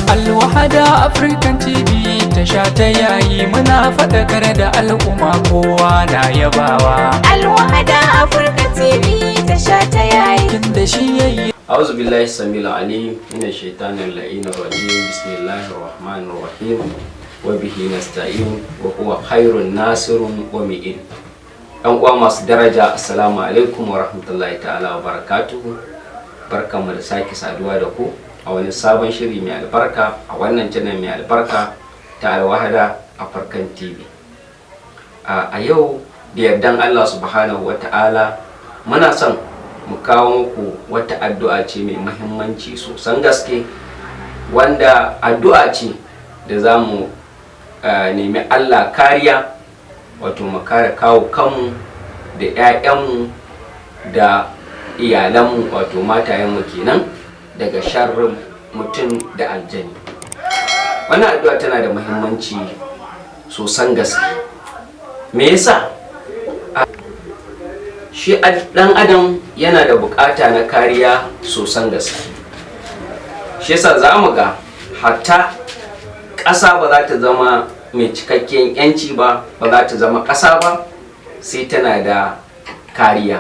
Alwahada African TV, tasha ta yayi, muna faɗakar da al'umma, kowa na yabawa. Alwahada Africa TV, tasha ta yayi. Tunda shi yayi. أعوذ بالله السميع العليم من الشيطان اللعين الرجيم. بسم الله الرحمن الرحيم، وبه نستعين وهو خير الناصر ومعين. Ɗan uwa masu daraja, assalamu alaikum wa rahmatullahi ta'ala wa barakatuhu. Barkanmu da sake saduwa da ku a wani sabon shiri mai albarka a wannan channel mai albarka ta Alwahada African TV. A yau, da yardan Allah subhanahu wa ta'ala, muna son mu kawo muku wata addu'a ce mai mahimmanci sosan gaske, wanda addu'a ce da za mu nemi Allah kariya, wato mu kare kawo kanmu da 'ya'yanmu da iyalanmu, wato matayenmu kenan, daga sharrin mutum da aljani. Wannan addu'a tana da muhimmanci sosan gaske. Me yasa? Shi dan adam yana da bukata na kariya sosan gaske. Shi yasa za mu ga hatta ƙasa ba za ta zama mai cikakken yanci ba, ba za ta zama ƙasa ba, sai tana da kariya.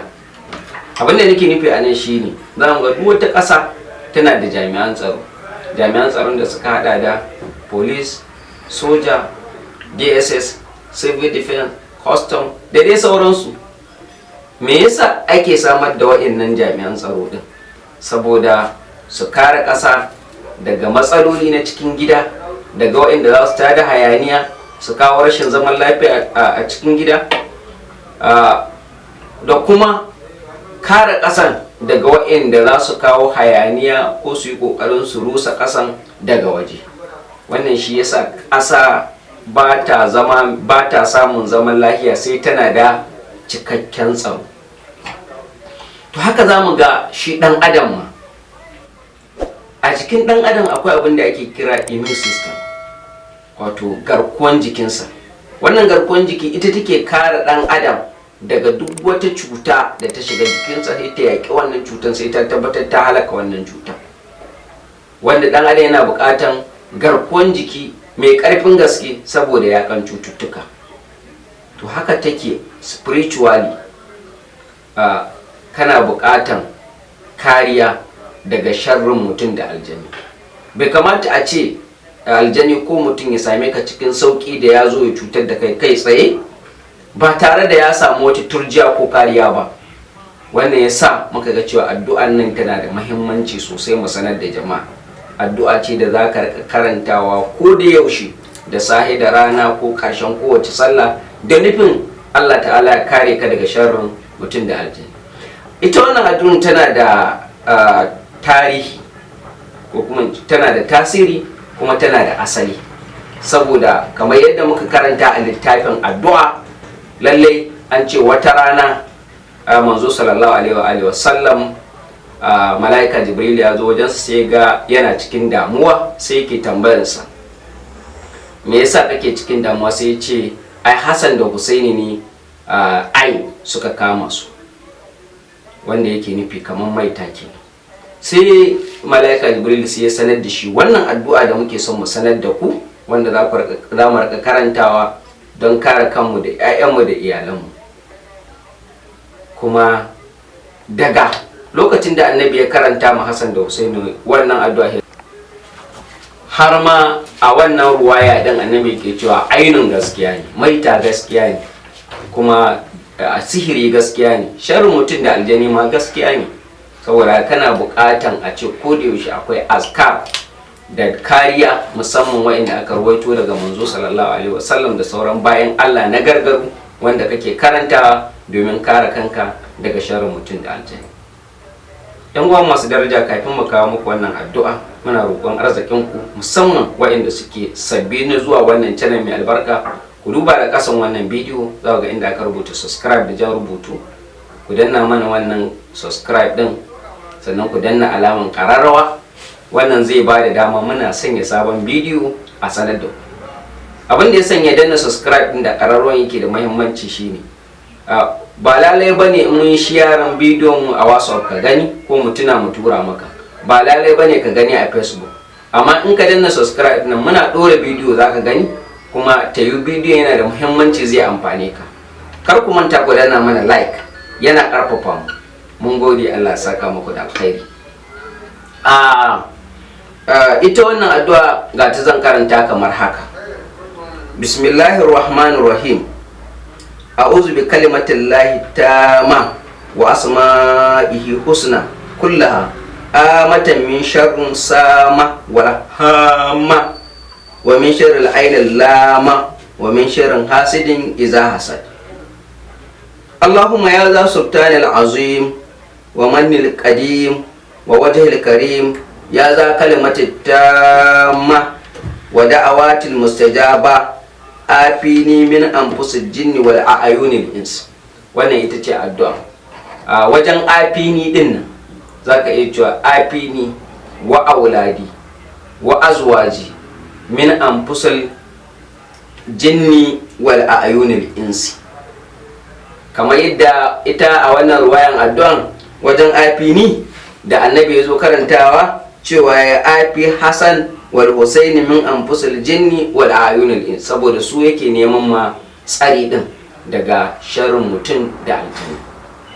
Abin da nake nufi a nan shine, za mu ga duk wata ƙasa tana da jami'an tsaro, jami'an tsaron da suka hada da police, soja, DSS, civil defense, custom da dai sauransu. Me yasa ake samar da waɗannan jami'an tsaro din? Saboda su kare ƙasa daga matsaloli na cikin gida, daga waɗanda za su tada hayaniya su kawo rashin zaman lafiya a cikin gida, da kuma kare ƙasan daga waɗanda za su kawo hayaniya ko su yi ƙoƙarin su rusa ƙasan daga waje. Wannan shi yasa ƙasa ba ta zama, ba ta samun zaman lafiya sai tana da cikakken tsaro. To haka za mu ga shi ɗan adam ma, a jikin ɗan adam akwai abin da ake kira immune system, wato garkuwan jikinsa. Wannan garkuwan jiki ita take kare ɗan adam daga duk wata cuta da ta shiga jikinsa, sai ta yaƙi wannan cutan, sai ta tabbatar ta halaka wannan cuta. Wanda ɗan adam yana buƙatan garkuwan jiki mai ƙarfin gaske saboda yaƙan cututtuka. To haka take spiritually, kana buƙatan kariya daga sharrin mutum da aljani. Bai kamata a ce aljani ko mutum ya same ka cikin sauƙi da ya zo ya cutar da kai kai tsaye ba tare da ya samu wata turjiya ko kariya ba. Wannan ya sa muka ga cewa addu'an nan tana da mahimmanci sosai mu sanar da jama'a. Addu'a ce da za ka karantawa ko da yaushe, da sahe, da rana, ko karshen kowace sallah, da nufin Allah ta'ala ya kare ka daga sharrin mutum da aljani. Ita wannan addu'an tana da tarihi, ko kuma tana da tasiri, kuma tana da asali, saboda kamar yadda muka karanta a littafin addu'a, lallai an ce wata rana manzo sallallahu alaihi wa sallam, mala'ika Jibril ya zo wajensa, sai ga yana cikin damuwa, sai yake tambayarsa, "Me yasa kake cikin damuwa?" Sai ya ce, "Ai Hassan da Husaini ne ai suka kama su," wanda yake nufi kamar maita kenan. Sai mala'ika Jibril sai ya sanar da shi wannan addu'a da muke son mu sanar da ku, wanda za mu rika karantawa don kare kanmu da 'ya'yanmu da iyalanmu. Kuma daga lokacin da annabi ya karanta ma Hassan da Husaini wannan addu'a, har ma a wannan ruwaya din annabi ke cewa ainun gaskiya ne, maita gaskiya ne, kuma a sihiri gaskiya ne, sharrin mutum da aljani ma gaskiya ne. Saboda kana buƙatan a ce ko da yaushe akwai azkar da kariya, musamman wa'inda aka ruwaito daga manzo sallallahu alaihi wasallam da sauran bayan Allah na gargaru, wanda kake karantawa domin kare kanka daga sharrin mutum da aljani. Yan uwa masu daraja, kafin mu kawo muku wannan addu'a, muna roƙon arzikin ku, musamman waɗanda suke sabbi na zuwa wannan channel mai albarka, ku duba da ƙasan wannan bidiyo, za ku ga inda aka rubuta subscribe da jan rubutu. Ku danna mana wannan subscribe din, sannan ku danna alaman ƙararrawa. Wannan zai ba da dama muna sanya sabon bidiyo a sanar da ku. Abin da ya sanya danna subscribe din da ƙararrawan yake da muhimmanci shine, ba lalai ba ne mun sharing bidiyon mu a WhatsApp ka gani, ko mu tuna mu tura maka, ba lalai ba ne ka gani a Facebook. Amma in ka danna subscribe nan, muna ɗora bidiyo za ka gani, kuma ta yi bidiyo yana da muhimmanci, zai amfane ka. Kar ku manta ku danna mana like, yana ƙarfafa mu. Mun gode, Allah ya saka muku da alkhairi. A ita wannan addu'a ga ta zan karanta kamar haka: Bismillahir rahmanir rahim. A'udhu bi kalimatillahi tama wa asma'ihi husna kullaha amatan min sharrin sama wala hama wa min sharril ainil lama wa min sharrin hasidin iza hasad. Allahumma ya za sultanil azim wa mannil qadim wa wajhil karim, ya za kalimati tamma wa da'awatil mustajaba, afini min anfusil jinni wal a'yunil ins. Wannan ita ce addu'a. A wajen afini din nan, zaka iya cewa afini wa auladi wa azwaji min anfusil jinni wal a'yunil insi. Kamar yadda ita a wannan ruwayan addu'an, wajen afini da Annabi ya zo karantawa, cewa ya afi Hassan wal Husaini min anfusil jinni wal a'yunil ins, saboda su yake neman ma tsari din daga sharrin mutum da aljani.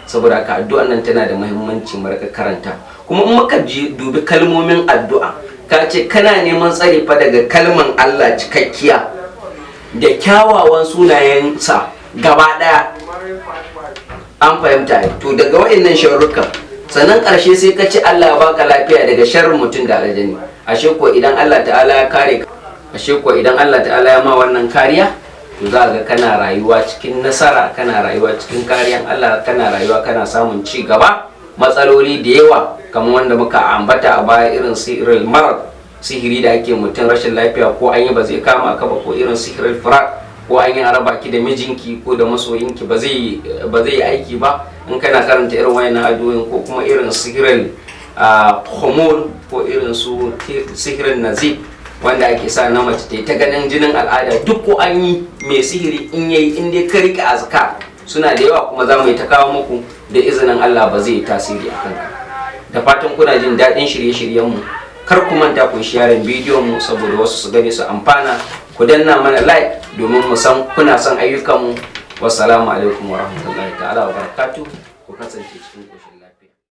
Saboda haka addu'an nan tana da muhimmanci mu rika karanta. Kuma in muka dubi kalmomin addu'a, ka ce kana neman tsari fa daga kalman Allah cikakkiya da kyawawan sunayensa gaba daya, an fahimta? To, daga wa'annan sharrukan. Sannan ƙarshe sai ka ce Allah ya baka lafiya daga sharrin mutum da aljani. Ashe ko idan Allah ta'ala ya kare, ashe ko idan Allah ta'ala ya ma wannan kariya, to za ga kana rayuwa cikin nasara, kana rayuwa cikin kariyan Allah, kana rayuwa kana samun ci gaba. Matsaloli da yawa kamar wanda muka ambata a baya, irin sihirin marar, sihiri da ake mutum rashin lafiya, ko an yi ba zai kama ka ba, ko irin sihirin firak, ko an yi araba ki da mijinki ko da masoyinki, ba zai yi aiki ba in kana karanta irin wayannan addu'o'in, ko kuma irin sihirin hormone, ko irin su sihirin nazib wanda ake sa na mace ta yi ta ganin jinin al'ada, duk ko an yi mai sihiri in yayi, in dai ka rike azkar, suna da yawa, kuma za mu yi ta kawo muku, da izinin Allah ba zai yi tasiri a kanka. Da fatan kuna jin daɗin shirye-shiryenmu. Kar ku manta ku sharing bidiyon mu saboda wasu su gani su amfana. Ku danna mana like domin mu san kuna son ayyukanmu. Wassalamu alaikum wa rahmatullahi ta'ala wa barakatuh. Ku kasance cikin koshin